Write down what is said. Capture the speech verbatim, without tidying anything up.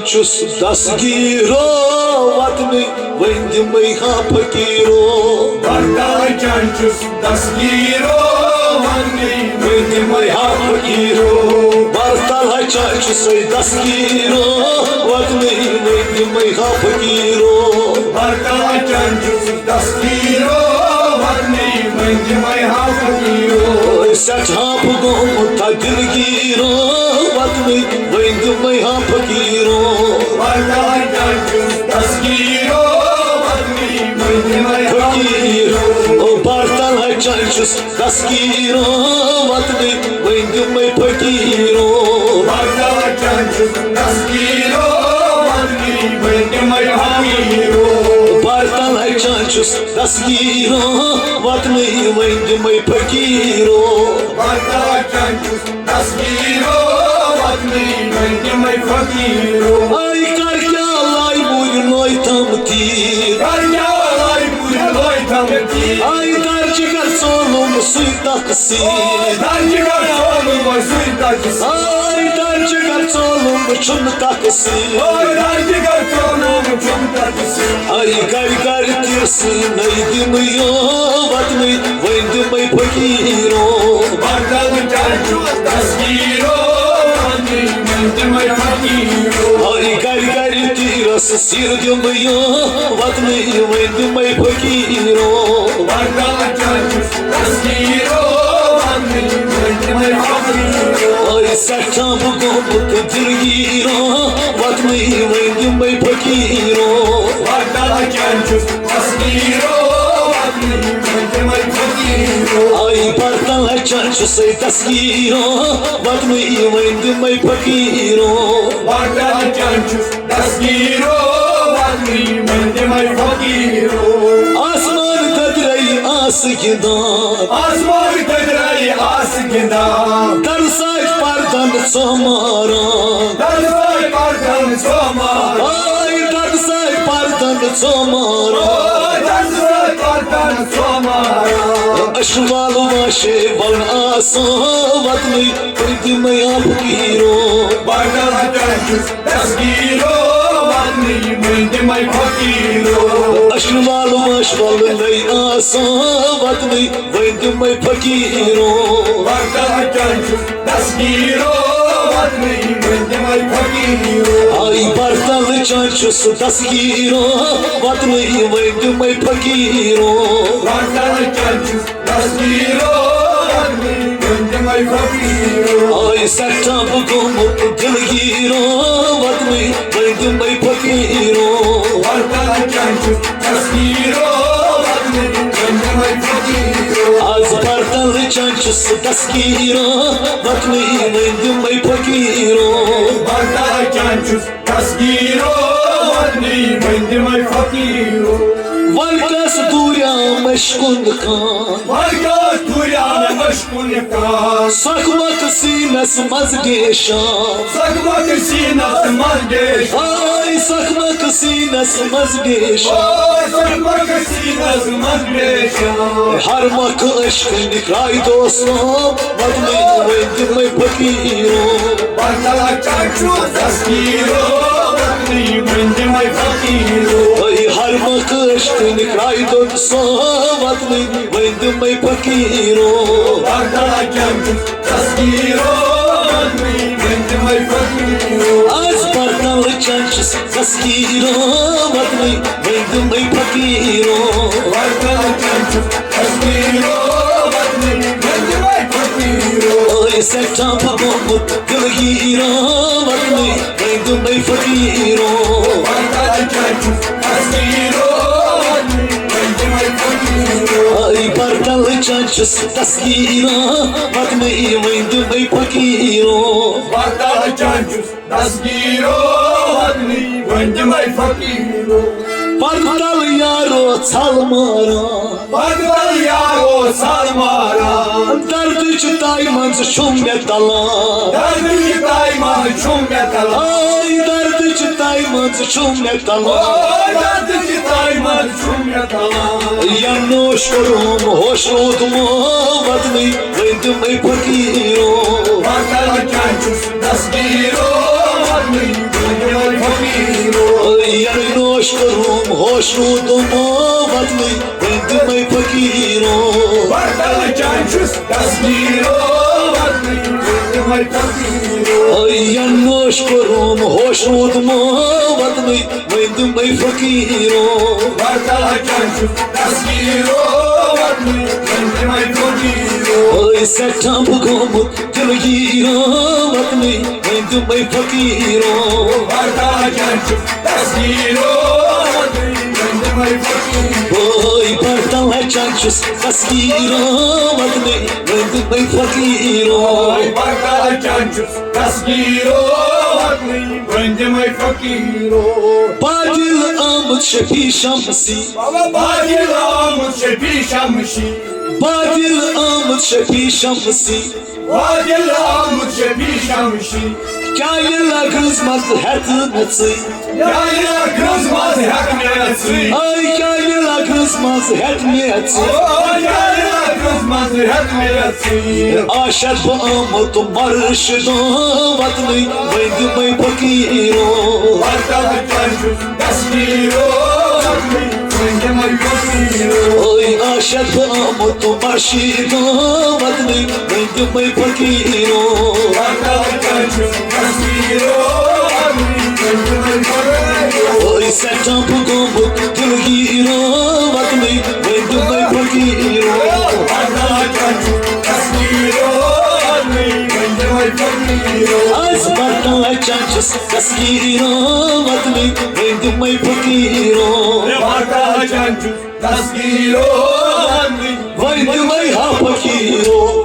چھُس دستگیٖرو وطنٕے، وۄنۍ دِمَے ہا فقیٖرو۔ برداچان چھُس دستگیٖرو وطنٕے، وۄنۍ دِمَے ہا فقیٖرو۔ برداچان چھُسَے دستگیٖرو وطنٕے، وۄنۍ دِمَے ہا فقیٖرو۔ برداچان چھُس دستگیٖرو وطنٕے، وۄنۍ دِمَے ہا فقیٖرو۔ سٮ۪ٹھاہ بہٕ گوٚمُت دِلگیٖرو وطنٕے، وۄنۍ دِمَے ہا فقیٖرو۔ برداچان چھُس دستگیٖرو وطنٕے، وۄنۍ دِمَے ہا فقیٖرو۔ برداچان چھُس دستگیٖرو وطنٕے، وۄنۍ دِمَے فقیٖرو۔ برداچان چھُس دستگیٖرو وطنٕے، وۄنۍ دِمَے فقیٖرو۔ برداچان چھُس دستگیٖرو وطنٕے، وۄنۍ دِمَے فقیٖرو۔ برداچان چھُس دستگیٖرو وطنٕے، وۄنۍ دِمَے فقیٖرو۔ آے کر کیٛاہ لایہِ مُرۍ لوے تھم تیٖر۔ کر کیٛاہ لایہِ مُرۍ لوے تھم تیٖر۔ آے در جگر ژولُم سُے تقسیٖر۔ در جگر ژولُم سُے تقسیٖر۔ آے در جگر ژولُم چھُم تقسیٖر۔ آے در جگر ژولُم چھُم تقسیٖر۔ آے گرِ گرِ تیٖر سٕے نٔے دِمہٕ یو وطنٕے، وۄنۍ دِمَے فقیٖرو۔ برداچان چھُس دستگیٖرو وطنٕے، وۄنۍ دِمَے فقیٖرو۔ آے گرِ گرِ تیٖرس سِر دِمہٕ یو وطنٕے، وۄنۍ دِمَے فقیٖرو۔ برداچان چھُس دستگیٖرو وطنٕے، وۄنۍ دِمَے فقیٖرو۔ آے سٮ۪ٹھاہ بہٕ گوٚمُت دِلگیٖرو وطنٕے، وۄنۍ دِمَے فقیٖرو۔ برداچان چھُس دستگیٖرو وطنٕے، وۄنۍ دِمَے فقیٖرو۔ آے برداچان چھُسَے دستگیٖرو وطنٕے، وۄنۍ دِمَے فقیٖرو۔ برداچان چھُس دستگیٖرو وطنٕے، وۄنۍ دِمَے فقیٖرو۔ آسمان دٔدرٲیِتھ آسہٕ گِنٛدان۔ آسمان دٔدرٲیِتھ آسہٕ گِنٛدان۔ دَرٕ سۭتۍ پردن ژۄماران۔ دَرٕ سۭتۍ پردن ژۄماران۔ آے دَرٕ سۭتۍ پردن ژۄماران۔ آے دَرٕ سۭتۍ پردن ژۄماران۔ أچھ وال واشے ولن آسان وطنٕے، وۄنۍ دِمَے ہا فقیٖرو۔ برداچان چھُس دستگیٖرو وطنٕے، وۄنۍ دِمَے فقیٖرو۔ أچھ وال واش ولن آسان وطنٕے، وۄنۍ دِمَے فقیٖرو۔ برداچان چھُس دستگیٖرو وطنٕے، وۄنۍ دِمَے فقیٖرو۔ آے برداچان چھُس دستگیٖرو وطنٕے، وۄنۍ دِمَے فقیٖرو۔ برداچان چھُس دستگیٖرو وطنٕے، وۄنۍ دِمَے فقیٖرو۔ آے سٮ۪ٹھاہ بہٕ گوٚمُت دِلگیٖرو وطنٕے، وۄنۍ دِمَے فقیٖرو۔ برداچان چھُس دستگیٖرو وطنٕے، وۄنۍ دِمَے فقیٖرو۔ آز برداچان چھُس دستگیٖرو وطنٕے، وۄنۍ دِمَے فقیٖرو۔ برداچان چھُس دستگیٖرو وطنٕے، وۄنۍ دِمَے فقیٖرو۔ وَلہٕ کَس دوٗریٛا مَشکُن کان۔ وَلہٕ کَس دوٗریٛا مَشکُن کان۔ سۄکھ مۄکھ سیٖنَس منٛز ڈیشان۔ سۄکھ مۄکھ سیٖنَس منٛز ڈیشان۔ آے سۄکھ مۄکھ سیٖنَس منٛز ڈیشان۔ آے سۄکھ مۄکھ سیٖنَس منٛز ڈیشان۔ ہر مۄکھ عشقہٕ نِکراے دوستو، وطنٕے وۄنۍ دِمَے فقیٖرو۔ برداچان چھُس دستگیٖرو وطنٕے، وۄنۍ دِمَے فقیٖرو۔ اے ہر مۄکھ عشقہٕ نِکراے دوستو، وطنٕے وۄنۍ دِمَے فقیٖرو۔ برداچان چھُس دستگیٖرو وطنٕے، وۄنۍ دِمَے فقیٖرو۔ آز برداچان چھُس دستگیٖرو وطنٕے، وۄنۍ دِمَے فقیٖرو۔ برداچان چھُس دستگیٖرو وطنٕے، وۄنۍ دِمَے فقیٖرو۔ آے سٮ۪ٹھاہ بہٕ گوٚمُت دِلگیٖرو وطنٕے، وۄنۍ دِمَے فقیٖرو۔ برداچان چھُس دستگیٖرو وطنٕے، وۄنۍ دِمَے فقیٖرو۔ آے برداچان چھُس دستگیٖرو وطنٕے، وۄنۍ دِمَے فقیٖرو۔ برداچان چھُس دستگیٖرو وطنٕے، وۄنۍ دِمَے فقیٖرو۔ پردل یارو ژھل ماران۔ پردل یارو ژھل ماران۔ دردٕچ تایہِ منٛز چھُم مےٚ تلان۔ دردٕچ تایہِ منٛز چھُم مےٚ تلان۔ آے دردٕچ تایہِ منٛز چھُم مےٚ تلان۔ آے دردٕچ تایہِ منٛز چھُم مےٚ تلان۔ یم نوش کوٚرُم ہوش روٗدمو وطنٕے، وۄنۍ دِمَے فقیٖرو۔ برداچان چھُس دستگیٖرو وطنٕے، وۄنۍ دِمَے ہوش روٗدمو وطنٕے، وۄنۍ دِمَے فقیٖرو۔ وَرتَل چانٛچُس دستگیٖرو، وطنٕے، وۄنۍ دِمَے فقیٖرو۔ اے ینوش کوٚرُم، ہوش روٗدمو وطنٕے، وۄنۍ دِمَے فقیٖرو۔ وَرتَل چانٛچُس دستگیٖرو، وطنٕے، وۄنۍ دِمَے فقیٖرو۔ اے سٮ۪ٹھاہ بہٕ گوٚمُت دِلگیٖرو، وطنٕے، وۄنۍ دِمَے فقیٖرو۔ وَرتَل چانٛچُس دستگیٖرو، وطنٕے، وۄنۍ دِمَے فقیٖرو۔ اے وَرتَل چانٛچُس دستگیٖرو، وطنٕے، وۄنۍ دِمَے فقیٖرو۔ اے وَرتَل چانٛچُس دستگیٖرو، وطنٕے، وۄنۍ دِمَے فقیٖرو۔ بادل آمُت شفیع شمسی۔ بابا بادل آمُت شفیع شمسی۔ بادل آمُت شفیع شمسی۔ بادل آمُت شفیع شمسی۔ کیٛاہ یہِ لگٕز منٛز ہٮ۪تھ نہٕ ژٕے؟ کیٛاہ یہِ لگٕز منٛز ہٮ۪تھ مےٚ ژٕے؟ اے کیٛاہ یہِ لگٕز منٛز ہٮ۪تھ مےٚ ژٕے؟ او کیٛاہ یہِ لگٕز منٛز ہٮ۪تھ مےٚ ژٕے؟ آشت بہٕ آمُت مرشدو وطنٕے، وۄنۍ دِمَے فقیٖرو۔ وَرتَل چانٛچُس دستگیٖرو، وطنٕے، وۄنۍ دِمَے فقیٖرو۔ اے آشت بہٕ آمُت مرشدو وطنٕے، وۄنۍ دِمَے فقیٖرو۔ وَرتَل چانٛچُس دستگیٖرو، وطنٕے، وۄنۍ دِمَے فقیٖرو۔ اے سٮ۪ٹھاہ بہٕ گوٚمُت دِلگیٖرو وطنٕے، وۄنۍ دِمَے فقیٖرو۔ وَرتَل چانٛچُس دستگیٖرو، وطنٕے، وۄنۍ دِمَے فقیٖرو۔ از وَرتَل چانٛچُس دستگیٖرو وطنٕے، وۄنۍ دِمَے فقیٖرو۔ وَرتَل چانٛچُس دستگیٖرو وطنٕے، وۄنۍ دِمَے ہا فقیٖرو۔